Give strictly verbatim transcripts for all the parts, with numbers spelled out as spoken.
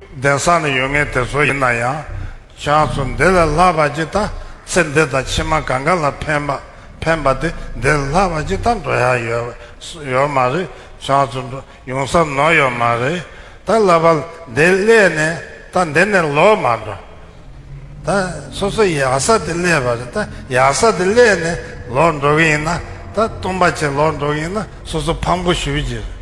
གདན་ས་ན་ཡོད་མཁན་དེ་ཚོ་ཡིན་ན་ཡང་ཁྱེད་རང་ཚོ་འདི་ལས་ལྷག་པ་ཅིག་ད་ཚེ་འདི་དང་ཕྱི་མ་གང་ག་ལ་ཕན་པ་ཕན་པ་དེ་འདི་ལས་ལྷག་པ་ཅིག་ད་འགྲོ་ཡ་ཡོད་ཡོད་མ་རེད། ཁྱེད་རང་ཚོ་འགྲོ་ཡོང་ས་ནོར་ཡོད་མ་རེད། ད་ལབ་པ་འདི་སླེབས་ནས་ད་འདི་ནས་ལོག་མ་འགྲོ། ད་སོ་སོ་ཡག་ས་དེ་སླེབས་པ་རེད། ད་ཡག་ས་དེ་སླེབས་ནས་ལོག་འགྲོ་གི་ཡིན་ན། ད་སྟོང་པ་བྱས་ལོག་འགྲོ་གི་ཡིན་ན་སོ་སོ་ཕངས་པོ་ཞེ་པོ་ཅིག་རེད།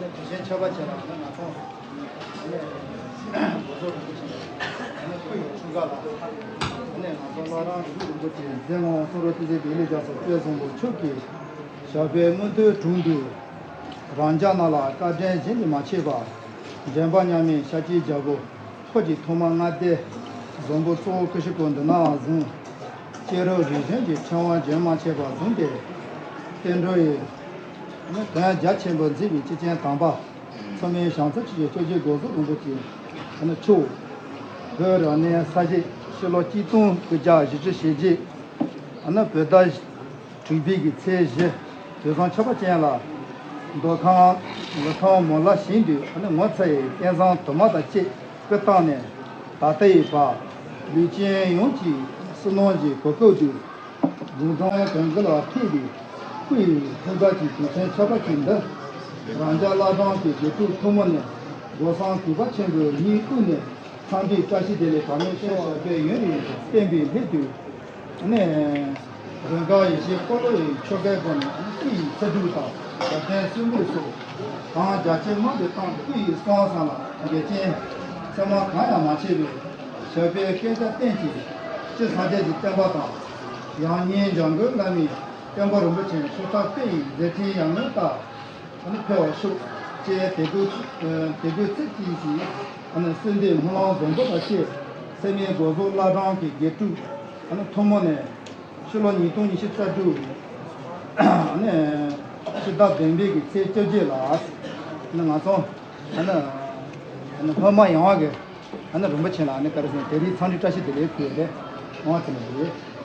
དེ་བཞིན་ཆོས་པ་ཆེ་ལ་ང་ཚོ་ཨ་ནི་གོ་ཟོ་རིན་པོ་ཆེ་ཨ་ནི་སྐུ་ཡི་འཁྲུངས་སྐར་ལ་ཨ་ནི་ང་ཚོ་བླ་བྲང་གི་རིན་པོ་ཆེ་མཛད་ངོ་གསུང་རབ་ཐུགས་རྗེ་བདེ་ལེགས་རྒྱ་མཚོ་དཔལ་བཟང་པོ་མཆོག་གིས་ཞབས་པད་མངོན་མཐོའི་དྲུང་དུ་རང་ཅག་རྣམས་ལ་བཀའ་དྲིན་གཞན་གྱིས་མ་ཆོད་པ་འདྲེན་པ་མཉམ་མེད་ཤཱཀྱའི་རྒྱལ་པོ་འཁོར་གྱི་ཐོག་མ་ལྔ་སྡེ་བཟང་པོ་གཙོ་བོ་ཀུ་ཤུ་ཀུན་འདི་ནའང་བཟུང་། སྐྱེ་རབས་རིགས་ཞེན་གྱི་ཕྲེང་བ་རྒྱུན་མ་ཆད་པར་བཟུང་སྟེ། བསྟན་འགྲོ་ཡི་དོན་རྒྱ་ཆེན་པོ་མཛད་པའི་སྐྱེས་ཆེན་དམ་པ། མཚོ་སྨན་བྱང་རྩེ་ཆོས་ཀྱི་སྐྱབས་རྗེ་སྒོ་ཟོ་རིན་པོ་ཆེ་ཨ་ནི་མཆོག་བོད་རང་གནས་ས་གཞི་ཕྱི་ལོ་གཅིག་སྟོང་དགུ་བརྒྱ་བཞི་བཅུ་ཞེ་བརྒྱད་ཨ་ནི་བོད་ཟླ་དྲུག་པའི་གི་ཚེས་བཞི་དུས་བཟང་ཆོས་པ་ཅན་ལ་མདོ་ཁམས་ལི་ཐང་མོ་ལ་ཞིང་དུ་ཨ་ནི་ངོ་མཚར་བའི་སྐལ་བཟང་དུ་མ་དང་བཅས་སྐུ་བལྟམས་ནས་ད་ལྟ་ཡི་བར་ལུས་ཅན་ཡོངས་ཀྱི་བསོད་ནམས་ཀྱི་གོ་སྐབས་དུ་དགུང་གྲངས་དོན་དགུ་ལ་ཕེབས་ཏེ། སྐུ་ཡི་ཐུགས་ཀ་གི་དུས་ཆེན་མཆོད་པ་ཅིག་འདི། རང་ཅག་བླ་བྲང་གི་དགེ་ཕྲུག་ཐུན་མོང་ནས་སྒོ་བསམ་གུས་པ་ཆེན་པོས་སྙིང་དབུས་ནས་འཚམས་འདྲི་བཀྲ་ཤིས་བདེ་ལེགས་བག་མེད་ཤོག་ཞབས་པད་ཡུན་རིང་བརྟན་པའི་སླད་དུ། ནས། རང་ག་ཡེ་ཤེས་འཁོར་ལོ་ཡི་ཆོ་གའི་སྒོ་ནས་སྐུ་ཡི་ཚེ་སྒྲུབ་དང་ཞབས་བརྟན་གསོལ་འདེབས་སོགས་གང་རྒྱ་ཆེན་མང་དུ་བཏང་། སྐུ་ཡི་གསང་བ་ལ་འགལ་རྐྱེན་ཚད་མ་གང་ཡང་མ་མཆིས་པའི་ཞབས་པད་བསྐལ་བརྒྱར་བརྟན་ཅིང་། སྤྱིར་སངས་རྒྱས་ཀྱི་བསྟན་པ་དང་། ཡང་སྙིང་འཇམ་མགོན་བླ་མའི་བསྟན་པ་རིན་པོ་ཆེ་སྲོག་ཐར་དཔལ་ཡི་མཛད་འཕྲིན་ཡར་ངོའི་རྟགས། ཨ་ནི་འཕེལ་བར་ཤོག་ཅེས་དད་གུས་དད་གུས་ཚིག་གཅིག་གིས། ཨ་ནི་གསོལ་འདེབས་སྨོན་ལམ་འཛོམས་པོ་དང་བཅས། སེར་སྨད་སྒོ་ཟོག་བླ་བྲང་གི་དགེ་ཕྲུག་ཨ་ནི་ཐུན་མོང་ནས་ཕྱི་ལོ་ཉིས་སྟོང་ཉི་ཤུ་རྩ་དྲུག་ཨ་ནི་ཕྱི་ཟླ་བདུན་པའི་གི་ཚེས་བཅོ་བརྒྱད་ལ། ཨ་ནི་ང་ཚོ་ཨ་ནི་ཨ་ནི་སློབ་མ་ཡོངས་ཀྱི་ཨ་ནི་རིན་པོ་ཆེ་ལ་ཨ་ནི་བཀའ་དྲིན་དེ་རིང་འཚམས་འདྲི་བཀྲ་ཤིས་བདེ་ལེགས་ཕུལ་ཡོད་པས་ཨང་དེ་ནས་རེད།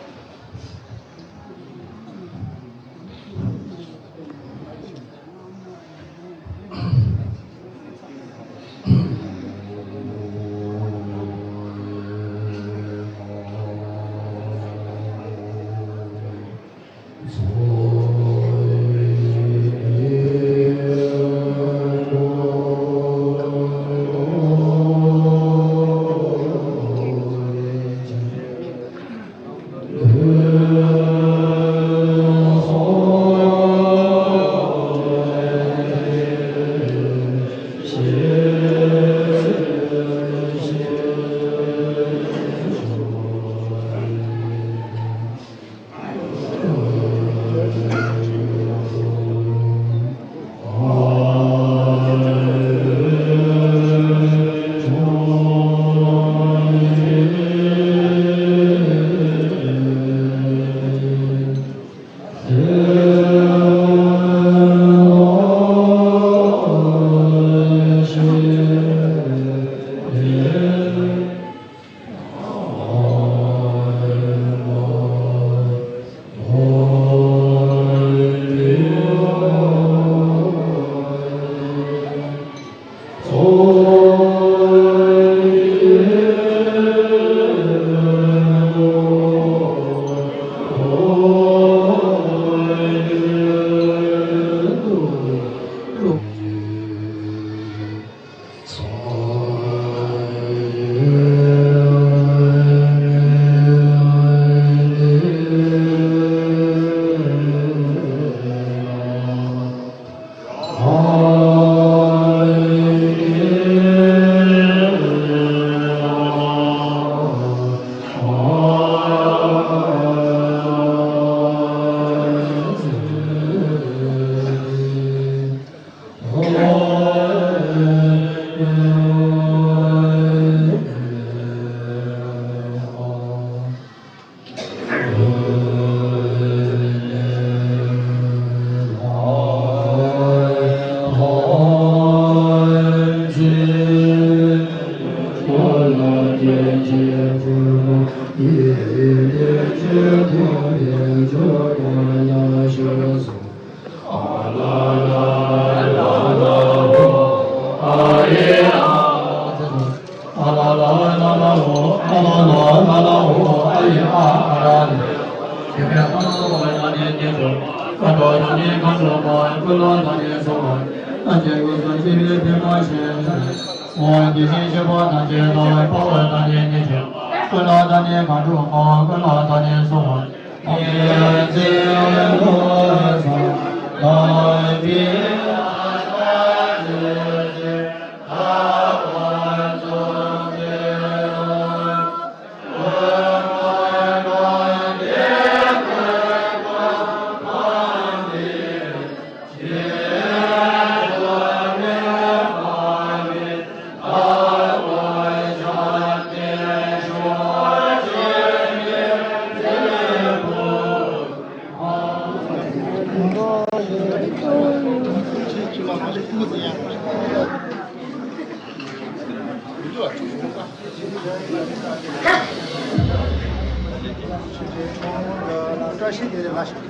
བཀྲ་ཤིས་བདེ་ལེགས་ལགས།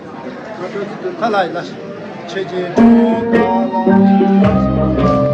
ཁ་ལགས་ལགས། ཆོས་རྗེ་ཁྲི་སྲོང་ལགས།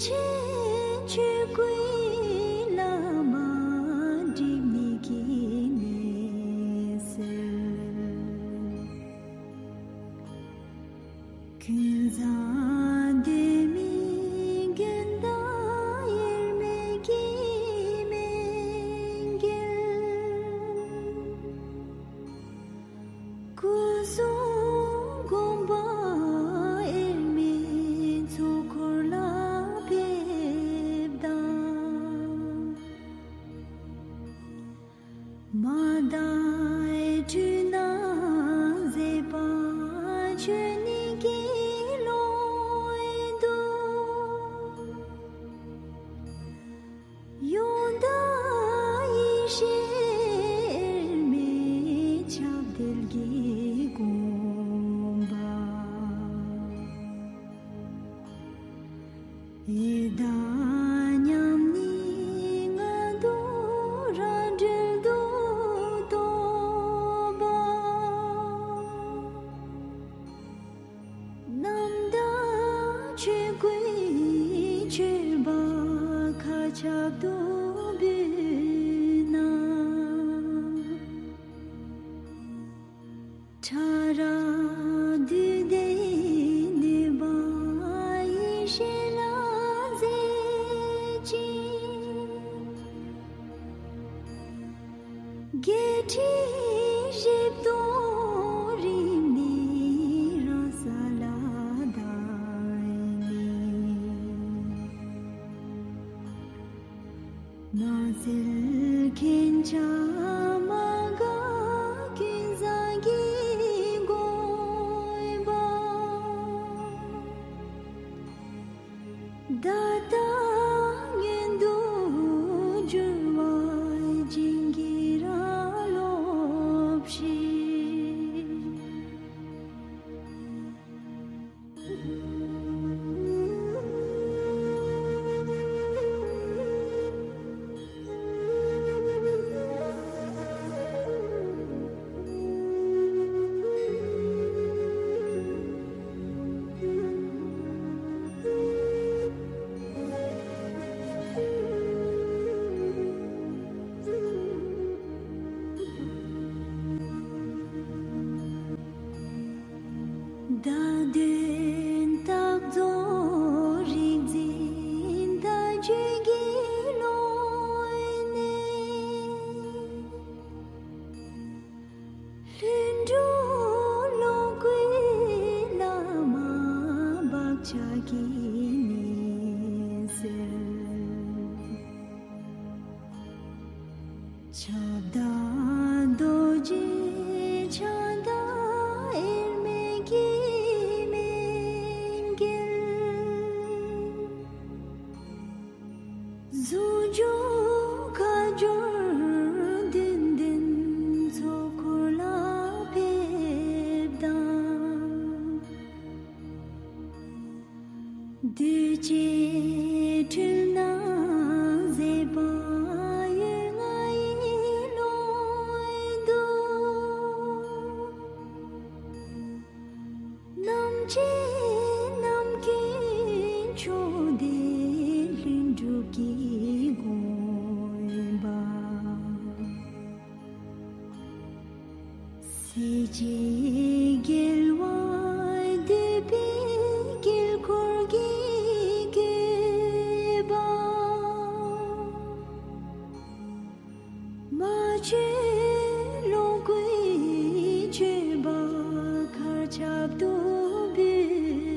ཆེན་ཆོས་སྐུའི་བླ་མ་སྒྲིབ་གཉིས་ཀྱི་ནད་སེལ། ཀུན་བཟང་སྡོད་མི་དགོན་བདག་དབྱེར་མེད་ཀྱི་མེས་རྒྱལ། སྐུ་གསུང་དགོངས་པ་དབྱེར་མེད་ཚོགས་འཁོར་ལ་ཕེབས་དང་། མ་དག་འཁྲུལ་སྣང་ཟད་པ་ཆོས་ཉིད་ཀྱི་ཀློང་དུ། ཡོན་བདག་ཡེ་ཤེས་དབྱེར་མེད་ཕྱག་དལ་གྱིས་བསྒོམ་པ། ཡི་དྭགས་མཉམ་ཉིད་ལྔ་བདོ་རང་གྲོལ་དུ་གཏོང་བ། རྣམ་དག་ཆོས་སྐུའི་མཆོད་པ་མཁའ་ཁྱབ་ཏུ་འབུལ་ན། ཕྲ་རགས་བདུད་སྡེའི་གནོད་པ་ཡེ་ཤེས་ལ་ཟད་ཅིང་། བརྒྱད་ཁྲི་བཞི་སྟོང་རིམས་ནད་རང་ས་ལ་དར་ནས། སྣང་སྲིད་མཁྱེན་ཆ་མ་འགགས་ཀུན་བཟང་གིས་བསྒོམས་པ། བརྡ་དང་མངོན་དུ་གྱུར་པ་བྱིན་གྱིས་རང་རློབས་ཤིག། བརྡ་དོན་རྟགས་རྫོགས་རིག་འཛིན་བརྡ་བརྗོད་ཀྱི་ཀློང་ནས། ལྷུན་གྲུབ་ཀློང་དགུའི་བླ་མ་བག་ཆགས་ཀྱི་ནད་སེལ། ཁྱབ་བདག་རྡོ་རྗེ་ཕྱག་དང་དབྱེར་མེད་ཀྱི་མེས་རྒྱལ། གཟུངས་འཇུག་ཁ་སྦྱོར་བདུན་ལྡན་ཚོགས་འཁོར་ལ་ཕེབས་དང་། འདུས་བྱས་འཁྲུལ་སྣང་ཟད་པ་ཡུལ་ལྔ་ཡི་ཀློང་དུ། རྣམ་མཁྱེན་རྣམ་ཀུན་མཆོག་ལྡན་ལྷུན་གྲུབ་ཀྱིས་བསྒོམས་པ། སྲིད་ཞིའི་རྒྱལ་བ་འདུས་པའི་དཀྱིལ་འཁོར་གྱི་བཀོད་པ། མ་བཅོས་ལོངས་སྐུའི་མཆོད་པ་མཁའ་ཁྱབ་ཏུ་འབུལ་